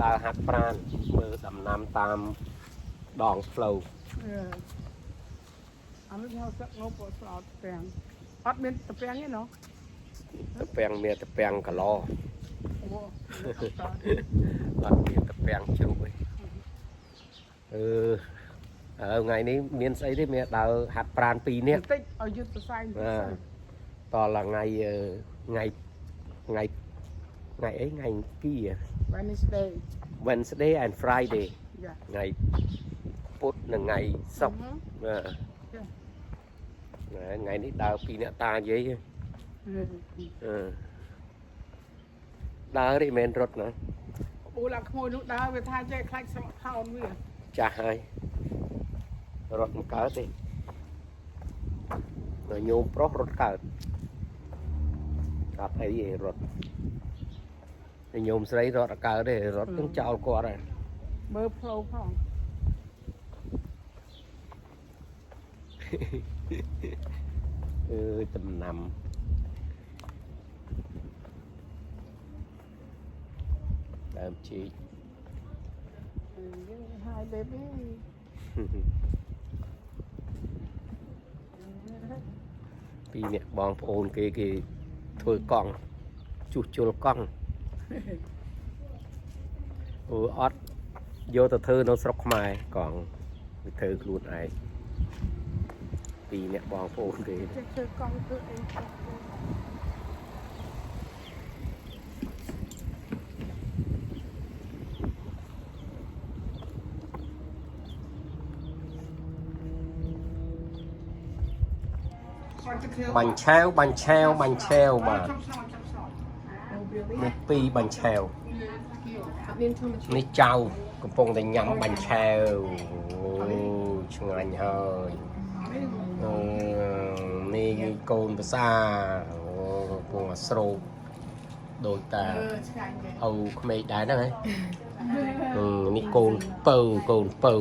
ដើរហាត់ប្រានមើលដំណាំតាមដងផ្លូវ អានេះហៅសឹកងប់ស្អត់ទាំងអត់មានតពាំងទេណោះ តពាំងមានតពាំងកឡ អូ អត់មានតពាំងជ្រូកទេអឺឥឡូវថ្ងៃនេះមានស្អីទេមានដើរហាត់ប្រាន2នាក់ បន្តិចឲ្យយឺតសរសៃបន្តិចសិន តឡើងថ្ងៃអឺថ្ងៃថ្ងៃថ្ងៃអីថ្ងៃគី Wednesday. Wednesday and Friday. យ៉ា ថ្ងៃពុធនិងថ្ងៃសុក្របាទណែថ្ងៃនេះដើរពីរអ្នកតានិយាយហ៎អឺដើរនេះមិនមែនរត់ណា ប៊ូឡាក្មួយនោះដើរវាថាចេះខ្លាចស្រក់ថោនវា ចាស់ហើយរត់មិនកើតទេដល់ញោមប្រុសរត់កើតអត់អីទេរត់តែញោមស្រីរត់អត់កើតទេរត់នឹងចោលគាត់ហើយ មើលផ្លូវផង អើយដំណាំដើមជីក យើង Hi baby. ពីរអ្នកបងប្អូនគេគេធ្វើកង់ជួសជុលកង់អូអត់យកទៅធ្វើនៅស្រុកខ្មែរកង់វាធ្វើខ្លួនឯងពីរអ្នកបងប្អូនគេ ចេះធ្វើកង់ធ្វើអីធ្វើ បាញ់ឆាវបាញ់ឆាវបាញ់ឆាវបាទ ចាំស្នោចាំស្នោ នេះពីរបាញ់ឆាវ អត់មានធម្មជាតិ នេះចៅកំពុងតែញ៉ាំបាញ់ឆាវអូឆ្ងាញ់ហើយអឺនេះគឺកូនប្រសាអូកំពុងតែស្រូបដូចតា ឆ្ងាញ់ទេ ឪក្មេកដែរហ្នឹងហ៎អឺនេះកូនពៅកូនពៅ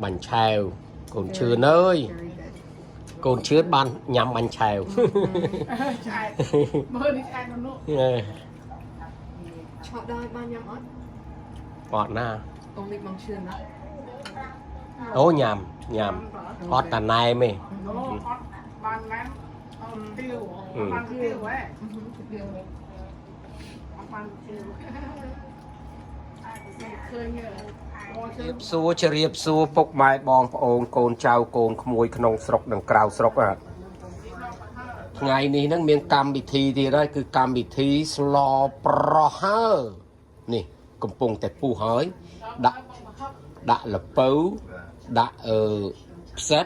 បាញ់ឆាវកូនឈឿនអើយ Very good. កូនឈឿនបានញ៉ាំបាញ់ឆាវ ឆ្អែតមើលនេះឆ្អែតនៅនោះ អេ ឆក់ដល់បានញ៉ាំអត់ អត់ណា Only បងឈឿនណា អូញ៉ាំញ៉ាំអត់តាណែមទេ អូអត់បានណែមអត់ទៀវបានទៀវហ៎អត់បានទៀវឃើញអូជឿ ជរាបសួរជរាបសួរពុកម៉ែបងប្អូនកូនចៅកូនក្មួយក្នុងស្រុកនិងក្រៅស្រុកអ่ะថ្ងៃនេះហ្នឹងមានកម្មវិធីទៀតហើយគឺកម្មវិធីស្លប្រហើរនេះកំពុងតែពុះហើយដាក់ដាក់លពៅដាក់អឺផ្សិត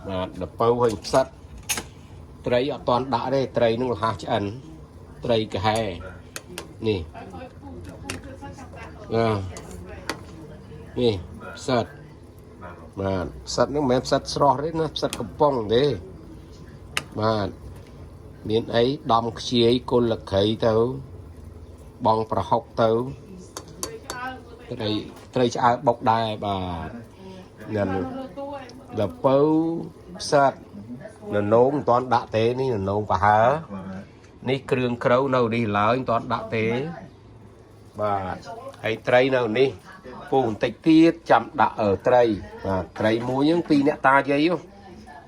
បាទលពៅហើយផ្សិតត្រីអត់តាន់ដាក់ទេត្រីនឹងលះឆ្អិនត្រីកាហែនេះអឺ នេះផ្សិតបាទផ្សិតហ្នឹងមិនមែនផ្សិតស្រស់ទេណាផ្សិតកំប៉ុងទេបាទមានអីដំខ្ជាយគុលក្រីទៅបងប្រហុកទៅត្រីត្រីឆ្អើបុកដែរបាទញ៉ាំលពៅផ្សិតននងមិនទាន់ដាក់ទេនេះននងប្រហើរនេះគ្រឿងក្រៅនៅនេះឡើយមិនទាន់ដាក់ទេបាទហើយត្រីនៅនេះ ពូបន្តិចទៀតចាំដាក់អឺត្រីបាទត្រីមួយហ្នឹងពីរអ្នកតាយាយហ៎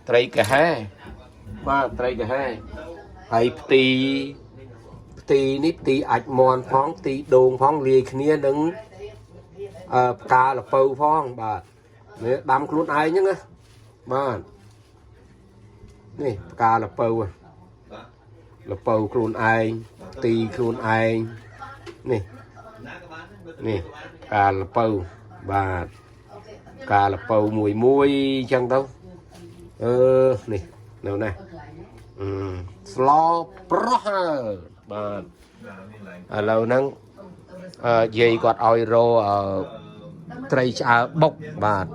ត្រីកាហែបាទត្រីកាហែហើយផ្ទីផ្ទីនេះផ្ទីអាចមន់ផងផ្ទីដូងផងលាយគ្នានឹងអឺផ្កាល្ពៅផងបាទនេះដាំខ្លួនឯងហ្នឹងណាបាទនេះផ្កាល្ពៅហ៎ល្ពៅខ្លួនឯងផ្ទីខ្លួនឯងនេះនេះ កាលពៅបាទកាលពៅមួយមួយអញ្ចឹងទៅអឺនេះនៅនេះអឺស្លប្រោះហើយបាទឥឡូវហ្នឹងអឺយាយគាត់ឲ្យរកអឺត្រីឆ្អើបុកបាទ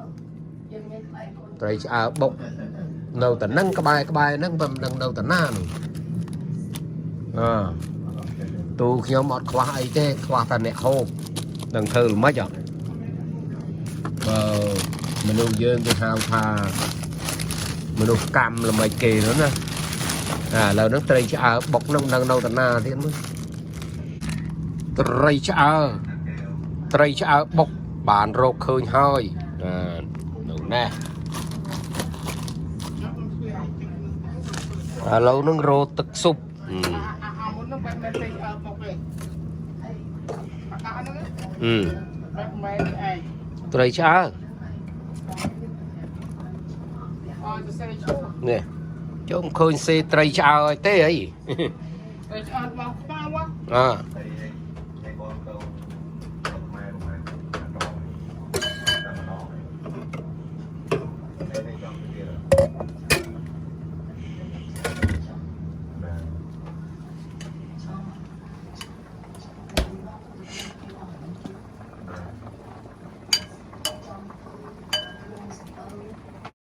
ត្រីឆ្អើបុកនៅតែនឹងក្បែរក្បែរហ្នឹងបើមិនដឹងនៅតាណានោះអឺទូខ្ញុំអត់ខ្វះអីទេខ្វះតែអ្នកហូប នឹងធ្វើល្មិចអត់បើមនុស្សយើងគេហៅថាមនុស្សកម្មល្មិចគេនោះណាអាឥឡូវហ្នឹងត្រីឆ្អើបុកហ្នឹងមិនដឹងនៅតាណាទៀតមើលត្រីឆ្អើ ត្រីឆ្អើបុកបានរកឃើញហើយបាទនៅណែឥឡូវនឹងរកទឹកស៊ុបអឺ អាអាមុននោះបែបមែនទេអើមកទេអាអាហ្នឹង អឺ បែបមែនឯង ត្រីឆ្អើ អត់ទៅសេឈូ នេះជុំឃើញសេត្រីឆ្អើឲ្យទេអី តែឆ្អើមកខ្មៅ អើ